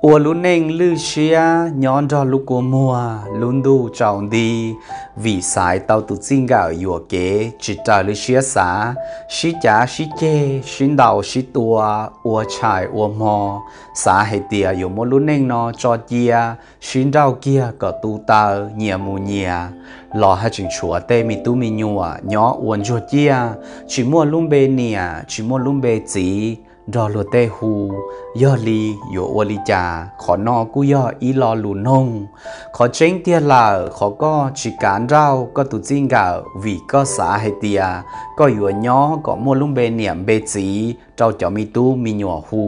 Ua lub neej lwj siab nyob nrog lub kua muag, lub ntuj tsaus nti, vim xaiv tau tus txij nkawm yuam kev tsis raws li siab xav, sib cav sib ceg, sib ntaus sib tua, ua tshais ua hmo, xav hais tias yuav muab lub neej no tso cia, sib nrauj kiag kom tu taw, nyias mus nyias, los haj tseem tshuav tej me tub me nyuam nyob ua ntsuag ciaj, tsis muaj lub npe niam, tsis muaj lub npe txiv nrog luag tej hu, yog li yuav ua li cas? Qhov no kuj yog ib lo lus noog. Qhov tseeb tiag lawm, qhov koj tsis kav nrauj koj tus txij nkawm vim koj xav hais tias koj yuav nyob kom muaj lub npe niam npe txiv rau cov me tub me nyuam hu.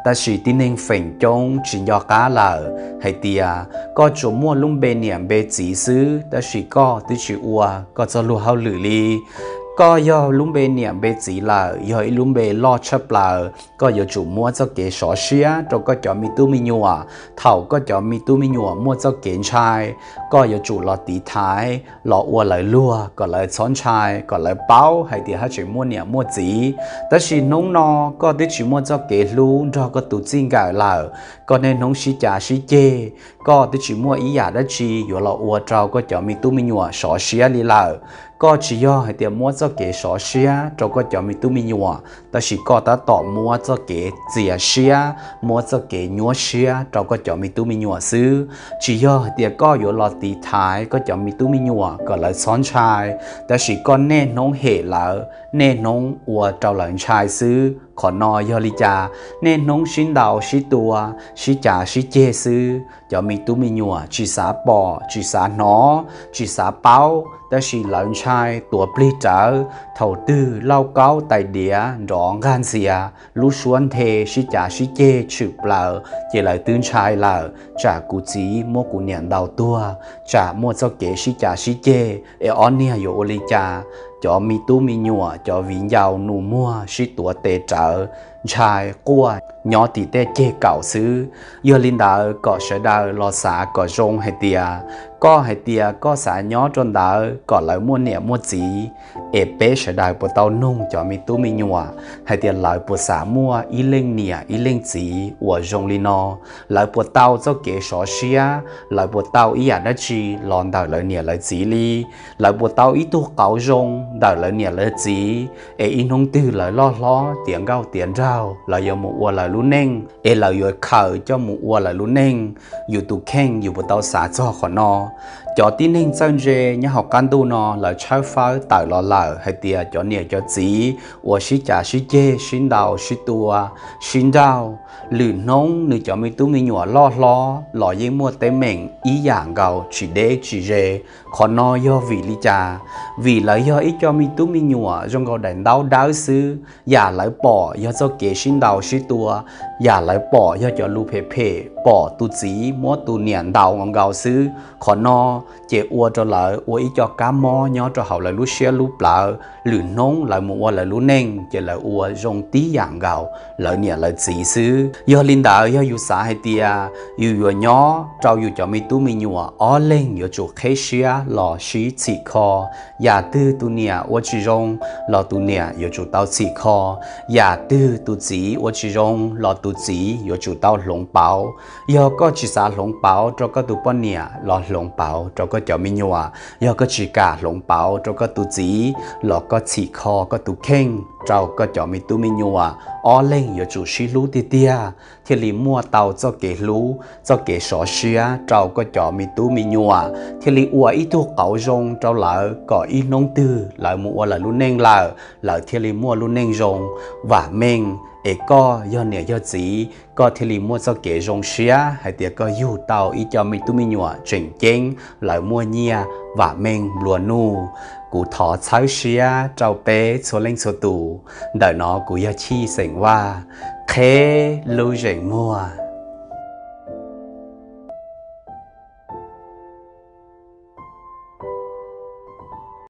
Tab sis tib neeg feem coob tsis nco qab lawm hais tias koj tsuas muaj lub npe niam npe txiv xwb, tab sis koj twb tsis ua koj txoj luag hauj lwm li. Koj yog lub npe niam npe txiv lawm, yog ib lub npe loj tshaj plaws, koj yuav tsum muab txoj kev sov siab rau koj cov me tub me nyuam. Thaum koj cov me tub me nyuam muaj txoj kev ntshai, koj yuav tsum los tiv thaiv, los ua lawv luag kom lawv txhob ntshai, kom lawv paub hais tias haj tseem muaj niam muaj txiv. Tab sis hnub no koj twb tsis muaj txoj kev hlub nrog koj tus txij nkawm lawm, koj niaj hnub sib cav sib ceg, koj twb tsis muaj ib yam dab tsi yuav los ua rau koj cov me tub me nyuam sov siab li lawm. Koj tsis yog hais tias muab txoj kev sov siab rau koj cov me tub me nyuam, tab sis koj tab tom muab txoj kev txias siab, muab txoj kev nyuaj siab rau koj cov me tub me nyuam xwb. Tsis yog hais tias koj yuav los tiv thaiv koj cov me tub me nyuam kom lawv txhob ntshai, tab sis koj niaj hnub hem lawv, niaj hnub ua rau lawv ntshai xwb. Qhov no yog li cas? Niaj hnub sib ntaus sib tua, sib cav sib ceg xwb. Cov me tub me nyuam tsis xav pom, tsis xav hnov, tsis xav paub, tab sis lawv ntshai tuav plig rawv. Thaum twg lauj kaub tais diav nrov nqaj ntxias, lub suab nthe, sib cav sib ceg tshwm plaws, ces lawv twb ntshai lawm, tsam kuv txiv muab kuv niam ntaus tuag, tsam muaj txoj kev sib cav sib ceg es ob niag yuav ua li cas. Cov me tub me nyuam, cov viv ncaus nus muag sib tuav tes rawv, ntshai quaj nyob tim tej ceg kaum xwb. Yog li ntawd kom sawv daws los xav kom zoo hais tias, koj hais tias koj xav nyob rau ntawd kom lawv muaj niam muaj txiv, es peb sawv daws puas tau nug cov me tub me nyuam hais tias lawv puas xav muaj ib leej niam ib leej txiv uas zoo li no? Lawv puas tau txoj kev sov siab, lawv puas tau ib yam dab tsi los ntawm lawv niam lawv txiv li? Lawv puas tau ib tug qauv zoo ntawm lawv niam lawv txiv, es ib hnub twg lawv loj hlob tiav nkauj tiav nraug, lawv yuav mus ua lawv lub neej, es lawv yuav khaws coj mus ua lawv lub neej? Yus tus kheej yus puas tau xav txog qhov no? Cov tib neeg txawj ntse nyob hauv qab ntuj no lawv tshawb fawb tawm los lawm hais tias cov niam cov txiv uas sib cav sib ceg, sib ntaus sib tua, sib nrauj, lwm hnub nws cov me tub me nyuam loj hlob los yeej muaj teeb meem ib yam nkaus, tsis deb tsis ze. Qhov no yog vim li cas? Vim lawv yog ib co me tub me nyuam zoo nkaus daim ntaub dawb xwb, yam lawv pom yog txoj kev sib ntaus sib tua, yam lawv pom yog cov lus phem phem, pom tus txiv muab tus niam ntaus nkaus nkaus xwb. Qhov no ces ua rau lawv ua ib co kab mob nyob rau hauv lawv lub siab lub plawv, lwm hnub lawv mus ua lawv lub neej ces lawv ua zoo tib yam nkaus lawv niam lawv txiv xwb. Yog li ntawd, yog yus xav hais tias yus yuav nyob rau yus cov me tub me nyuam, ob leeg yuav tsum qheb siab los sib txhim kho. Yam twg tus niam ua tsis zoo los tus niam yuav tsum tau txhim kho. Yam twg tus txiv ua tsis zoo los tus txiv yuav tsum tau hloov pauv. Yog koj tsis xav hloov pauv rau koj tus poj niam los hloov pauv rau koj cov me nyuam. Yog koj tsis kam hloov pauv rau koj tus txiv los koj txhim kho koj tus kheej rau koj cov me tub me nyuam. Ob leeg yuav tsum sib hlub tiag tiag thiaj li muaj tau txoj kev hlub, txoj kev sov siab rau koj cov me tub me nyuam, thiaj li ua ib tug qauv zoo rau lawv kom ib hnub twg lawv mus ua lawv lub neej lawm, lawv thiaj li muaj lub neej zoo vam meej. Es koj yog niam yog txiv, koj thiaj li muaj txoj kev zoo siab hais tias koj yug tau ib co me tub me nyuam tseem ceeb, lawv muaj nyiaj vam meej nplua nuj. Kuv thov txhawb siab rau peb txhua leej txhua tus. Ntawm no kuv yog Chij xeem Vaj, qheb lub zeem muag.